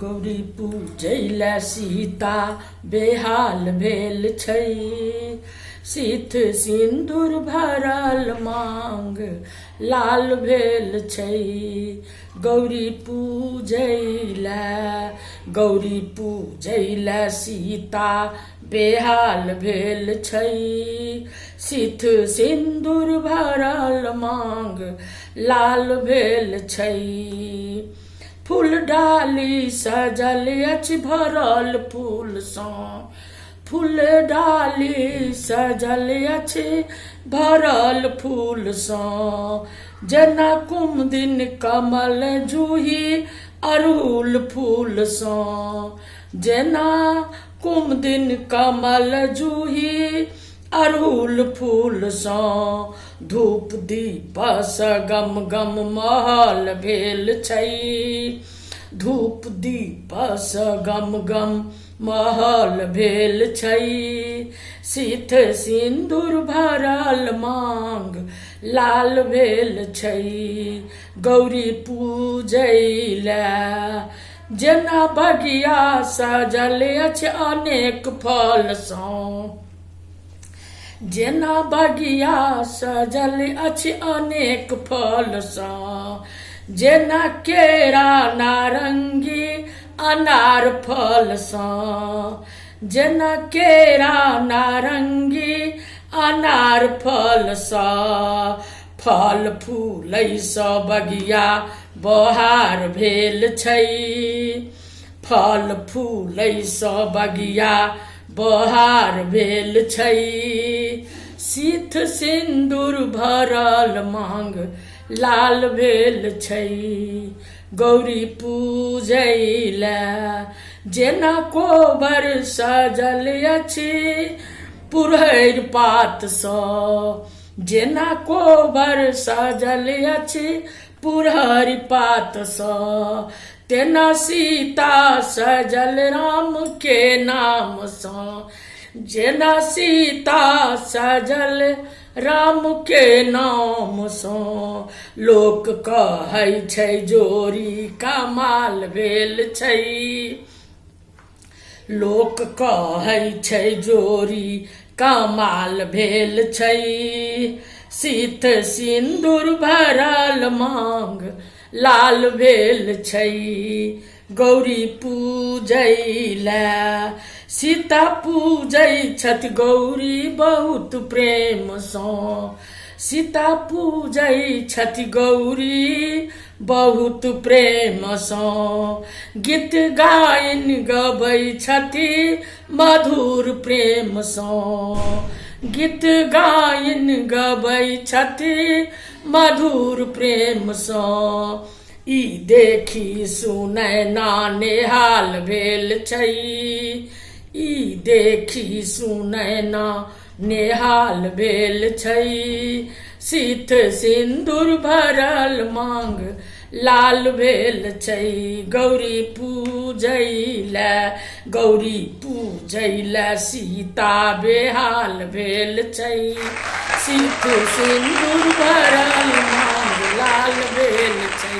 गौरी पूजै लए सीता बेहाल भेल छै। सीथ सिन्दूर भरल मांग लाल भेल छै। गौरी पूजै लए, गौरी पूजै लए सीता बेहाल भेल छै। सीथ सिन्दूर भरल मांग लाल भेल छै। फूल डाली सजल अछि भरल फूलसँ, फूल डाली सजल अछि भरल फूलसँ। जेना कुमदिन कमल जूही अड़हुल फूलसँ, जेना कुमदिन कमल जूही अड़हुल फूलसँ। धूप दीपसँ गम गम महल भेल छै, धूप दीपसँ गम गम महल भेल छै। सीथ सिन्दूर भरल मांग लाल भेल छै। गौरी पूजै लए जेना बगिया सजल अछि अनेक फलसँ, जेना बगिया सजल अछि अनेक फलसँ। जेना केरा नारंगी अनार फलसँ, जेना केरा नारंगी अनार फलसँ। फल फूलैसँ बगिया बहार भेल छै, फल फूलैसँ बगिया बहार भेल छै। सीथ सिन्दूर भरल मांग लाल भेल छै। गौरी पूजै लए जेना कोबर सजल अछि पुरहरि पातसँ, जेना कोबर सजल अछि पुरहरि पातसँ। तेना सीता सजल राम के नामसँ, जेना सीता सजल राम के नामसँ। लोक कहै छै जोड़ी कमाल भेल छै, लोक कहै छै जोड़ी कमाल भेल छै। सीथ सिन्दूर भरल मांग लाल भेल छै। गौरी पूजै लए सीता पूजै छथि गौरी बहुत प्रेमसँ, सीता पूजै छथि गौरी बहुत प्रेमसँ। गीत गायन गबै छथि मधुर प्रेमसँ, गीत गायन गबै छथि मधुर प्रेमसँ। ई देखी सुनैना नेहाल भेल छै, ई देखी सुनैना नेहाल भेल छै। सीथ सिन्दूर भरल मांग लाल भेल छै। गौरी पूजै लए, गौरी पूजै लए सीता बेहाल भेल छै। सीथ सिन्दूर भरल मांग लाल भेल छै।